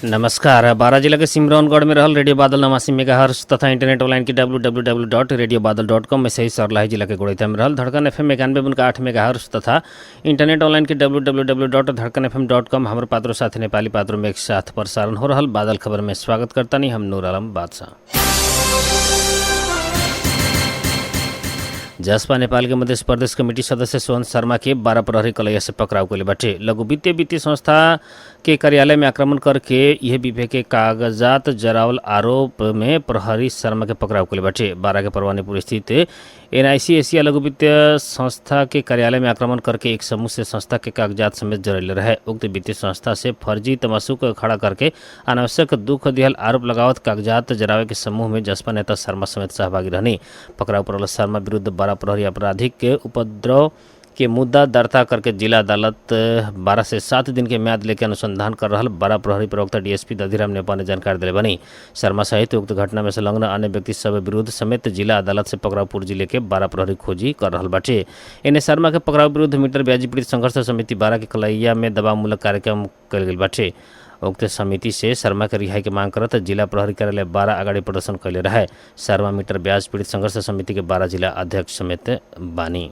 नमस्कार। बारा जिला के सिमरौनगढ़ में रहल रेडियो बादल 89 मेगाहर्ट्ज तथा इंटरनेट ऑनलाइन की www.radiobadal.com में सही सरलाही जिला के गोड़ैता में रहल धड़कन एफएम 91.8 मेगाहर्ट्ज तथा इंटरनेट ऑनलाइन की www.धड़कनfm.com हमर पात्रो साथ नेपाली पात्रो में एक साथ प्रसारण हो रहल बादल खबर में स्वागत करतानी हम नूर आलम बादशाह। जसपा नेपाल के मध्य प्रदेश कमिटी सदस्य सोहन शर्मा के 12 प्रहरी कलैया से पकड़ाव कैले बाटे। लघु वित्तीय वित्तीय संस्था के कार्यालय में आक्रमण करके यह बीपे के कागजात जरावल आरोप में प्रहरी शर्मा के पकड़ाव कैले बाटे। 12 के परवानीपुर स्थित एनआईसी एशिया लघु वित्तीय संस्था के कार्यालय में आक्रमण करके एक समूह से संस्था के कागजात समेत जरैले रहे। उक्त वित्तीय संस्था से फर्जी तमसुक खड़ा करके अनावश्यक दुख दिहल आरोप लगावत कागजात जरावे के समूह में जसपा नेता शर्मा समेत सहभागी रहनी। पकड़ाव पड़ल शर्मा विरुद्ध 12 प्रहरी आपराधिक के उपद्रव के मुद्दा दर्ता करके जिला अदालत 12 से 7 दिन के म्याद लेके अनुसंधान कर रहल 12 प्रहरी प्रवक्ता डीएसपी दधिराम नेपाल ने जानकारी दिले बनी। शर्मा सहित उक्त घटना में संलग्न अन्य व्यक्ति सब विरुद्ध समेत जिला अदालत से पकड़ाव पूर्जी लेके 12 प्रहरी खोजी कर रहल बाटे। एने शर्मा के पकड़ाव विरुद्ध मीटर ब्याजी पीड़ित संघर्ष समिति 12 के कलैया में दबावमूलक कार्यक्रम कल गेल बाटे। उक्त समिति से शर्मा के रिहाई के मांग करत जिला प्रहरी कार्यालय 12 अगाडि प्रदर्शन कैले रहे। शर्मा मीटर ब्याज पीड़ित संघर्ष समिति के 12 जिला अध्यक्ष समेत बानी।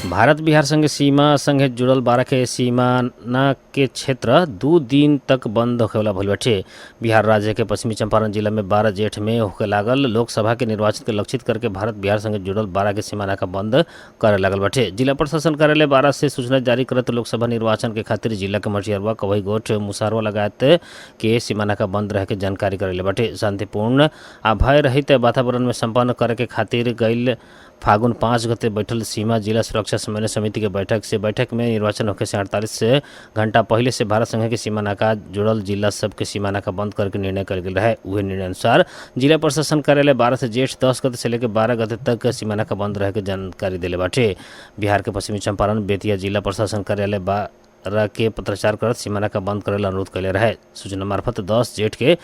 भारत बिहार संगे सीमा संगे जुड़ल 12 के सीमाना के क्षेत्र 2 दिन तक बंद होखेवाला भइल बाटे। बिहार राज्य के पश्चिमी चंपारण जिला में 12 जेठ में होखे लागल लोकसभा के निर्वाचन के लक्षित करके भारत बिहार संगे जुड़ल 12 के सीमा नाका बंद करे लागल बाटे। जिला प्रशासन कार्यालय 12 से सूचना जारी करत लोकसभा निर्वाचन के खातिर जिला के मटियरवा, कवई गोठ, मुसारवा लगायत के सीमा नाका बंद रहे के जानकारी करेले बाटे। शांतिपूर्ण आ भय रहित वातावरण में संपन्न करे के खातिर गईल फागुन 5 गते बैठल सीमा जिला सुरक्षा समन्वय समिति के बैठक से बैठक में निर्वाचन होखे से 48 घंटा पहले से भारत संघ के सीमा नाका जुड़ल जिला सबके सीमा नाका बंद करके निर्णय कल गेल रहे। उहे निर्णय अनुसार जिला प्रशासन कार्यालय 12 से जेठ 10 गते से लेकर 12 गते तक सीमा नाका बंद रहे के जानकारी दिले बाटे। बिहार के पश्चिमी चंपारण बेतिया जिला प्रशासन कार्यालय 12 के पत्राचार करत सीमा नाका बंद करे अनुरोध कैले रहे। सूचना मार्फत 10 जेठ के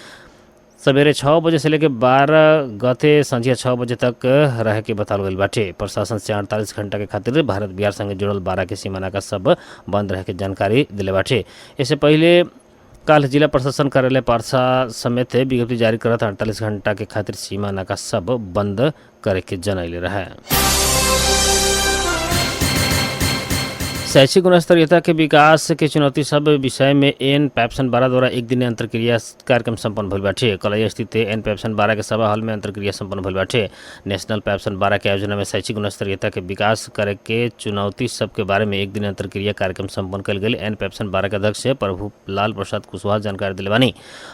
सवेरे 6 बजे से लेकर 12 गते संझिया 6 बजे तक रहे के बतावल गइल बाटे। प्रशासन से 48 घंटा के खातिर भारत बिहार संगे जुड़ल 12 के सीमा नाका सब बंद रहे के जानकारी दिले बाटे। इससे पहले काल जिला प्रशासन कार्यालय पारसा समेत विज्ञप्ति जारी करत 48 घंटा के खातिर सीमा नाका सब बंद करे के जनैले रहे। शैक्षिक गुणस्तरीयता के विकास के चुनौती सब विषय में एन पैप्सन 12 द्वारा एक दिन अंतर्क्रिया कार्यक्रम संपन्न भइल बाटे। कलैया स्थित एन पैप्सन 12 के सभा हॉल में अंतर्क्रिया संपन्न भइल बाटे। नेशनल पैप्सन 12 के आयोजना में शैक्षिक गुणस्तरीयता के विकास करे के चुनौती सब के बारे में एक दिन अंतर्क्रिया कार्यक्रम संपन्न कल गेल। एन पैप्सन 12 के अध्यक्ष प्रभु लाल प्रसाद कुशवाहा जानकारी दिले बानी।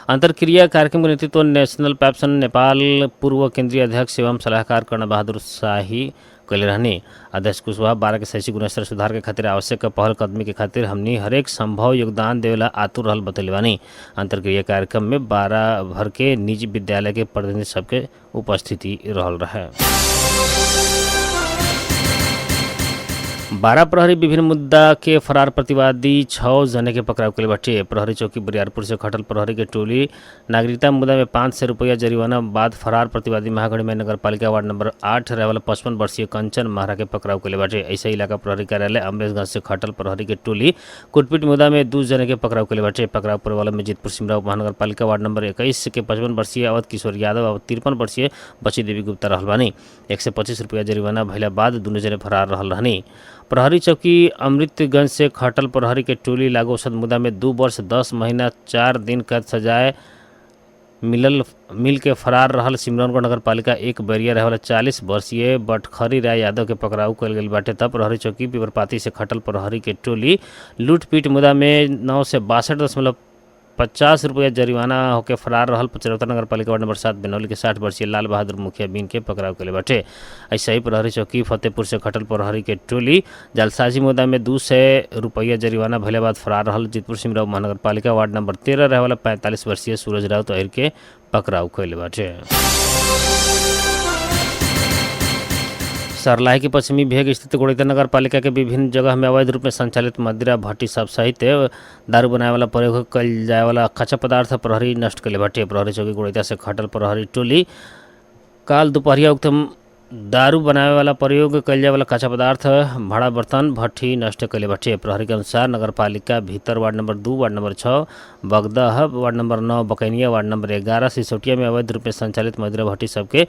अंतर्क्रिया कार्यक्रम के नेतृत्व नेशनल पैप्सन नेपाल पूर्व केंद्रीय अध्यक्ष एवं सलाहकार कर्ण बहादुर शाही कैले रहने। अध्यक्ष कुशवाहा 12 के शैक्षिक गुणस्तर सुधार के खातिर आवश्यक पहल कदमी के खातिर हमनी हरेक संभव योगदान देवेला आतुर रहल बतैले बानी। अंतर्क्रिया कार्यक्रम में 12 भर के निजी विद्यालय के प्रतिनिधि सबके उपस्थिति रहल रहे। 12 प्रहरी विभिन्न मुद्दा के फरार प्रतिवादी 6 जने के पकड़ाव कैले बाटे। प्रहरी चौकी बरियारपुर से खटल प्रहरी के टोली नागरिकता मुद्दा में 500 रुपया जरिमाना बाद फरार प्रतिवादी महागढ़ी में नगरपालिका वार्ड नंबर 8 रहे वाला 55 वर्षीय कंचन महरा के पकड़ाव कैले बाटे। ऐसे इलाका प्रहरी कार्यालय अमरेशगंज से खटल प्रहरी के टोली कुटपिट मुद्दा में 2 जने के पकड़ाव कैले बाटे। पकड़ाव पड़े वाला में जीतपुर सिमरा महानगरपालिका वार्ड नंबर 21 के 55 वर्षीय अवध किशोर यादव और 53 वर्षीय बची देवी गुप्ता रहल बानी। 125 रुपया जरिमाना भइला बाद दुनू जने फरार रहल रहनी। प्रहरी चौकी अमृतगंज से खटल प्रहरी के टोली लागू औषध मुद्दा में 2 वर्ष 10 महीना 4 दिन कैद सजाए मिलल मिल के फरार रहल सिमरौनगढ़ नगरपालिका 1 बैरिया रहे वाला 40 वर्षीय बटखरी राय यादव के पकड़ाव कल गेल बाटे। तब प्रहरी चौकी पिपरपाती से खटल प्रहरी के टोली लूटपीट मुद्दा में 962.50 रुपया जरिमाना होके फरार रहल पचरौता नगरपालिका वार्ड नंबर 7 बेनौली के 60 वर्षीय लाल बहादुर मुखिया बीन के पकड़ाव कैले बाटे। ऐसे ही प्रहरी चौकी फतेहपुर से खटल प्रहरी के टोली जालसाजी मुद्दा में 200 रुपया जरिमाना भइले बाद फरार रहल जीतपुर सिमराव महानगरपालिका वार्ड नंबर 13 रहे वाला 45 वर्षीय सूरज राउत अहिर के पकड़ाव कैले बाटे। सरलाही के पश्चिमी भेग स्थित गोड़ैता नगर पालिका के विभिन्न जगह में अवैध रूप में संचालित मदिरा भट्टी सब सहित दारू बनाए वाला प्रयोग कल जाए वाला कच्चा पदार्थ प्रहरी नष्ट कैले बाटे। प्रहरी चौकी गोड़ैता से खटल प्रहरी टोली काल दोपहरिया उक्त दारू बनावे वाला प्रयोग कइल जाए वाला कच्चा पदार्थ, भाड़ा, बर्तन, भट्ठी नष्ट कइले बाटे। प्रहरी के अनुसार नगरपालिका भीतर ward number 2, ward number 6 Bagdah, ward number 9 Bakainiya, ward number 11 Sisotiya में अवैध रूप में संचालित मदिरा भट्टी सबके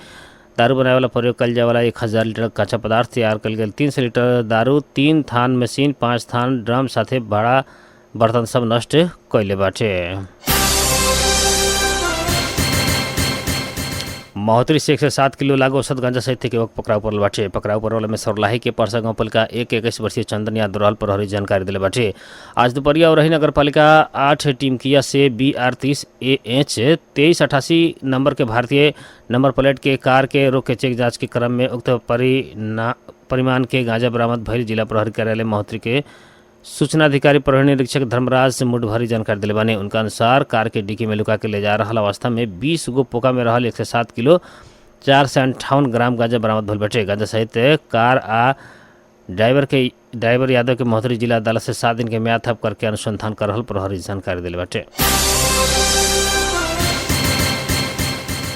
दारू बनावे वाला प्रयोग कइल जाए वाला 1000 लीटर कच्चा पदार्थ, तैयार कइल गेल 300 लीटर दारू, 3 थान मशीन, 5 थान ड्रम साथे भाड़ा बर्तन सब नष्ट कइले बाटे। महोत्तरी से 107 किलो लागू औसत गांजा सहित के पकड़ाउ पड़ल बाटे। पकड़ाउ पड़ल में सरलाही के परसा गाउँपालिका 1 21 वर्षीय चंदन यादव रहल प्रहरी जानकारी दिले बाटे। आज दोपहरिया औरही नगरपालिका 8 टीमकिया से BR 30 AH 2388 number के भारतीय नंबर प्लेट के कार के रोक के चेक जांच के क्रम में उक्त परिमाण के गांजा बरामद भइल जिला प्रहरी कार्यालय महोत्तरी के सूचना अधिकारी प्रहरी निरीक्षक धर्मराज मुठभरी जानकारी दिले बानी। उनका अनुसार कार के डिक्की में लुका के ले जा रहल अवस्था में 20 गो पोका में रहल 107 किलो 458 ग्राम गांजा बरामद भइल बाटे। गांजा सहित कार आ ड्राइवर यादव के महोत्तरी जिला अदालत से 7 दिन के म्याद थप करके अनुसंधान कर रहल प्रहरी जानकारी दिले बाटे।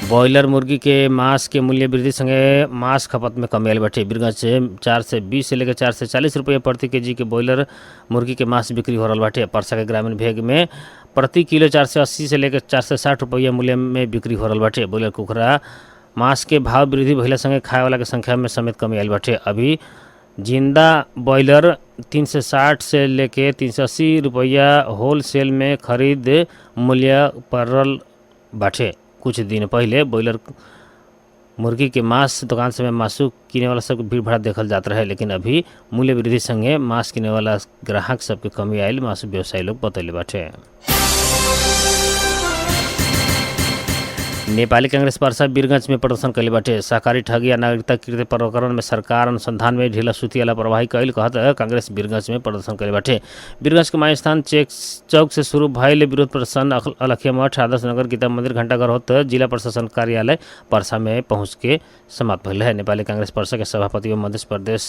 बॉयलर मुर्गी के मांस के मूल्य वृद्धि संगे मांस खपत में कमी आयल बाटे। बीरगंज से 420 से लेकर 440 रुपये प्रति केजी के बॉयलर मुर्गी के मांस बिक्री हो रहल बाटे। परसा के ग्रामीण भेग में प्रति किलो 480 से लेकर 460 रुपया मूल्य में बिक्री हो रहल बाटे। बॉयलर कुखुरा मांस के भाव वृद्धि भइला संगे खाए वाला के संख्या में समेत कमी आयल बाटे। अभी जिंदा बॉयलर 360 से लेके 380 रुपया होलसेल में खरीद मूल्य पड़ल बाटे। कुछ दिन पहले बॉयलर मुर्गी के मांस दुकान से मासू किने वाला सबके भीड़ भाड़ देखल जात रहे, लेकिन अभी मूल्य वृद्धि संगे मांस किने वाला ग्राहक सबके कमी आयल मासू व्यवसायी लोग बतैले बाटे। नेपाली कांग्रेस पर्सा वीरगंज में प्रदर्शन कैले बाटे। सहकारी ठगी आ नागरिकता कृत्य प्रकरण में सरकार अनुसंधान में ढीला सूती लापरवाही कैल कहत कांग्रेस वीरगंज में प्रदर्शन कैले बाटे। वीरगंज के माई स्थान चेक चौक से शुरू भइल विरोध प्रदर्शन अलखिया मठ, आदर्श नगर, गीता मंदिर, घंटाघर होत जिला प्रशासन कार्यालय पर्सा में पहुँच के समाप्त भइल है। नेपाली कांग्रेस पर्सा के सभापति एवं मध्य प्रदेश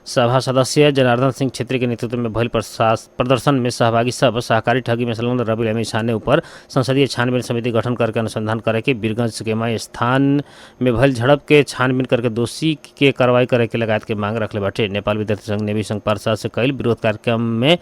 सभा सदस्य जनार्दन सिंह छेत्री के नेतृत्व में भइल प्रदर्शन में सहभागी सब सहकारी ठगी में संलग्न रवि लामिछाने ऊपर संसदीय छानबीन समिति गठन करके अनुसंधान करे के, वीरगंज के माई स्थान में भइल झड़प के छानबीन करके दोषी के कार्रवाई करे के लगायत के मांग रखले बाटे। नेपाल विद्यार्थी संघ नेवी संघ पर्सा से कईल विरोध कार्यक्रम में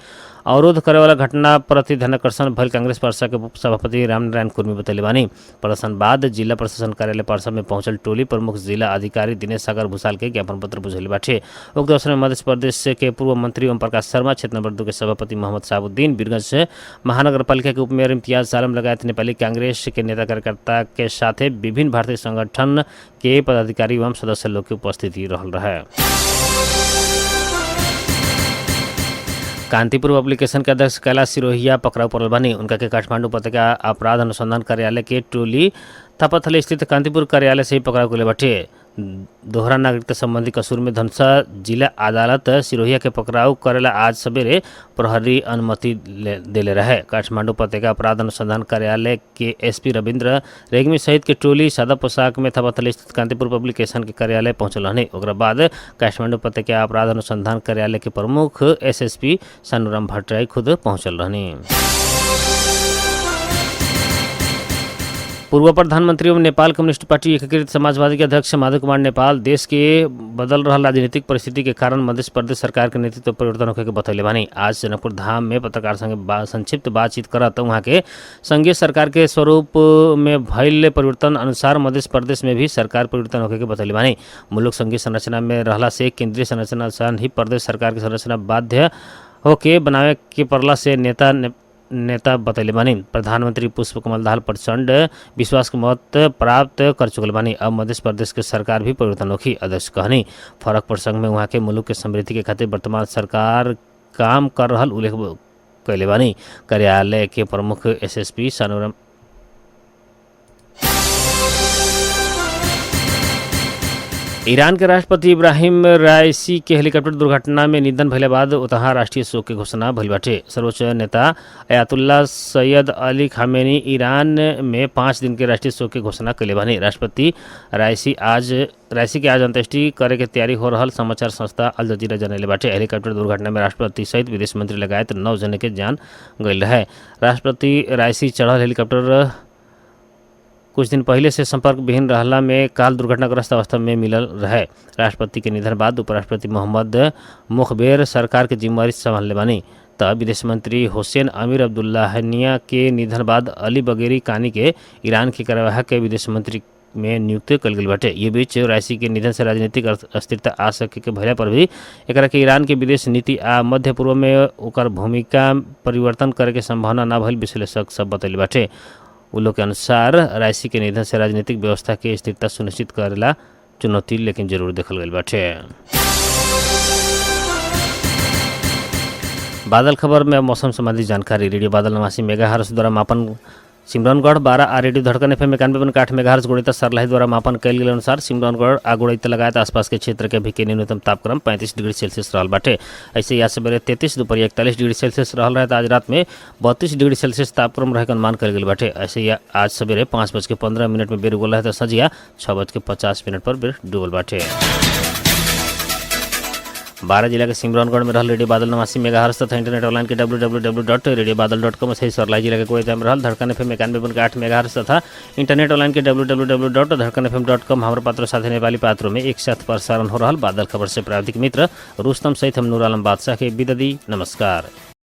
अवरोध करे वाला घटना प्रति ध्यानाकर्षण भइल कांग्रेस पर्सा के सभापति रामनारायण कुर्मी बतैले बानी। प्रदर्शन बाद जिला प्रशासन कार्यालय पर्सा में पहुंचल टोली प्रमुख जिला अधिकारी दिनेश सागर भूषाल के ज्ञापन पत्र बुझैले बाटे। उक्त अवसर में मध्य प्रदेश के पूर्व मंत्री ओम प्रकाश शर्मा, क्षेत्र नंबर 2 के सभापति मोहम्मद साबुद्दीन, वीरगंज महानगरपालिका के उपमेयर इम्तियाज सालम लगायत नेपाली कांग्रेस के नेता कार्यकर्ता के साथे विभिन्न भारतीय संगठन के पदाधिकारी एवं सदस्य लोग के उपस्थिति रहल रहे। कांतिपुर पब्लिकेशन के अध्यक्ष कैलाश सिरोहिया पकड़ाउ पड़ल बानी। उनका के काठमांडू उपत्यका अपराध अनुसंधान कार्यालय के टोली थापाथली स्थित कांतिपुर कार्यालय से ही पकड़ाउ कैले बाटे। दोहरा नागरिकता संबंधी कसूर में धनुषा जिला अदालत सिरोहिया के पकड़ाउ करेला आज सवेरे प्रहरी अनुमति देले रहे। काठमांडू उपत्यका अपराध अनुसंधान कार्यालय के एसपी रविंद्र रेग्मी सहित के टोली सादा पोशाक में थापाथली स्थित कांतिपुर पब्लिकेशन के कार्यालय पहुंचल रहने। ओकरा बाद काठमांडू उपत्यका अपराध अनुसंधान कार्यालय के प्रमुख एसएसपी सानुराम भट्टराई खुद पहुंचल रहने। पूर्व प्रधानमंत्री एवं नेपाल कम्युनिस्ट पार्टी एकीकृत समाजवादी के अध्यक्ष माधव कुमार नेपाल देश के बदल रहा राजनीतिक परिस्थिति के कारण मध्य प्रदेश सरकार के नेतृत्व परिवर्तन होखे के बतैले बानी। आज जनकपुर धाम में पत्रकार संग संक्षिप्त बातचीत करत वहाँ के संघीय सरकार के स्वरूप में भइल परिवर्तन अनुसार मध्य प्रदेश में भी सरकार परिवर्तन होखे के बतैले बानी। मुल्क संघीय संरचना में रहला से केंद्रीय संरचना अनुसार ही प्रदेश सरकार के संरचना बाध्य होके बनावे के पड़ला से नेता बतैले बानी। प्रधानमंत्री पुष्प कमल दाहाल प्रचंड विश्वास के मत प्राप्त कर चुकल बानी। अब मध्य प्रदेश के सरकार भी परिवर्तन होखी अध्यक्ष कहनी। फरक प्रसंग में वहाँ के मुल्क के समृद्धि के खातिर वर्तमान सरकार काम कर रहल उल्लेख कैले बानी। कार्यालय के प्रमुख एसएसपी सानुराम ईरान के राष्ट्रपति इब्राहिम रायसी के हेलीकॉप्टर दुर्घटना में निधन भइला बाद उतहाँ राष्ट्रीय शोक के घोषणा भइल बाटे। सर्वोच्च नेता अयातुल्ला सैयद अली खामेनी ईरान में 5 दिन के राष्ट्रीय शोक के घोषणा कैले बानी। राष्ट्रपति रायसी के आज अंत्येष्टि करे के तैयारी हो रहल समाचार संस्था अल जजीरा जनैले बाटे। हेलीकॉप्टर दुर्घटना में राष्ट्रपति सहित विदेश मंत्री लगायत 9 जने के जान गइल रहे। राष्ट्रपति रायसी चढ़ल हेलीकॉप्टर कुछ दिन पहले से संपर्क विहीन रहला में काल दुर्घटनाग्रस्त अवस्था में मिलल रहे। राष्ट्रपति के निधन बाद उपराष्ट्रपति मोहम्मद मुखबेर सरकार के जिम्मेवारी संभालले बानी। त विदेश मंत्री हुसैन अमीर अब्दुल्लाहनिया के निधन बाद अली बगेरी कानी के ईरान के कार्यवाहक के विदेश मंत्री में नियुक्त कल गेल बाटे। ये बीच रायसी के निधन से राजनीतिक अस्थिरता आ सके के भैला पर भी एकरा के ईरान के विदेश नीति आ मध्य पूर्व में ओकर भूमिका परिवर्तन करे के संभावना ना भइल विश्लेषक सब बतैले बाटे। उ लोग के अनुसार रायसी के निधन से राजनीतिक व्यवस्था के स्थिरता सुनिश्चित करेला चुनौती लेकिन जरूर देखल गइल बाटे। बादल खबर में अब मौसम संबंधी जानकारी। रेडियो बादल 89 मेगा द्वारा मापन सिमरौनगढ़ 12 आ रेडियो धड़कन एफएम 91.8 मेगाहर्ट्ज गुणिता सरलाही द्वारा मापन कयल गेल अनुसार सिमरौनगढ़ आ गुणिता लगायत आसपास के क्षेत्र के भी के न्यूनतम तापक्रम 35 डिग्री सेल्सियस रहल बाटे। ऐसे आज सवेरे 33, दोपहर 41 डिग्री सेल्सियस रहल रहे। आज रात में 32 डिग्री सेल्सियस तापक्रम रहे के अनुमान कयल गेल बाटे। ऐसे आज सवेरे 5:15 में बेर उगल रहे त संझिया 6:50 पर बेर डूबल बाटे। 12 जिला के सिमरौनगढ़ में रहल रेडियो बादल 89 मेगाहर्ट्ज तथा इंटरनेट ऑनलाइन के www.radiobadal.com से सरलाई जिला के कोई में रहल धड़कन एफएम 91.8 मेगाहर्ट्ज तथा इंटरनेट ऑनलाइन के www.dhadkanfm.com हमारे पात्र साथे नेपाली पात्रों में एक साथ प्रसारण हो रहल बादल खबर से प्राविधिक मित्र रुस्तम सहित हम नूर आलम बादशाह के विदा दी। नमस्कार।